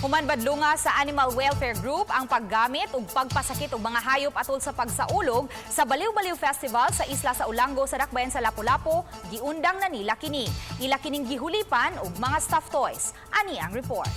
Human badlunga sa Animal Welfare Group ang paggamit ug pagpasakit og mga hayop atol sa pagsaulog sa Baliw-Baliw Festival sa isla sa Olango sa Dakbayan sa Lapu-Lapu, giundang na nila kini. Ila kining gihulipan og mga stuffed toys. Ani ang report.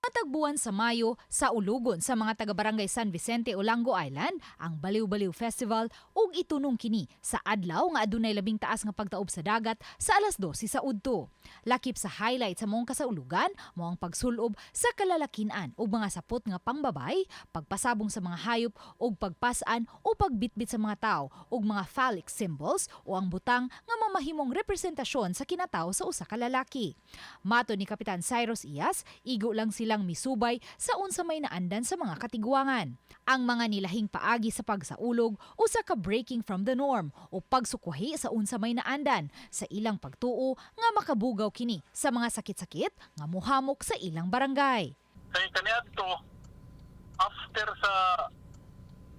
Matag buwan sa Mayo sa ulugon sa mga taga-barangay San Vicente, Olango Island ang Baliw-Baliw Festival ug itunong kini sa adlaw nga adunay labing taas nga pagtaob sa dagat sa alas 12 sa udto. Lakip sa highlight sa maong kasaulugan mao ang pagsulob sa kalalakinan ug mga sapot nga pangbabay, pagpasabong sa mga hayop ug pagpasan o pagbitbit sa mga tao ug mga phallic symbols o ang butang nga mamahimong representasyon sa kinatawo sa usa ka lalaki. Matod ni Kapitan Cyrus Iyas, igo lang silang misubay sa unsa may naandan sa mga katigwangan. Ang mga nilahing paagi sa pagsaulog usa ka breaking from the norm o pagsukwahi sa unsa may naandan sa ilang pagtuo nga makabugaw kini sa mga sakit-sakit nga muhamok sa ilang barangay. Kay kaniadto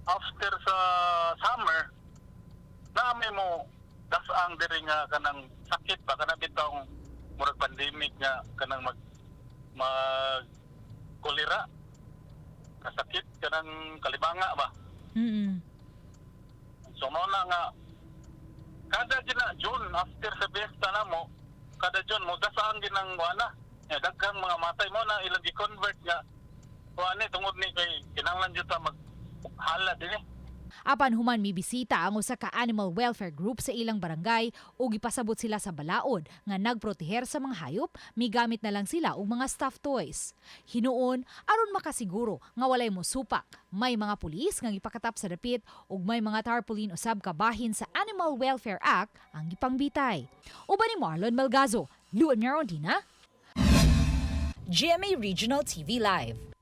after sa summer naa may mo dasang diri nga kanang sakit ba, kanang bitawng murag pandemic nga kanang mag mag kolera kasakit, kanang kalibanga ba. So mao na nga kada gina June, after sa fiesta namo, kada June mo dasaan ginang wana nga daghang mga matay mo na ilang gi-convert nga kuan ni tungod ni kay kinahanglan jud ta mag hala dinhi. Apan human mibisita ang usa ka animal welfare group sa ilang barangay ug gipasabot sila sa balaod nga nagproteher sa mga hayop, migamit na lang sila og mga stuffed toys. Hinuon, aron makasiguro nga walay mosupak, may mga pulis nga gipakatap sa dapit ug may mga tarpaulin usab kabahin sa Animal Welfare Act ang gipangbitay. Uban ni Marlon Melgazo, Luan Mirondina, GMA Regional TV Live.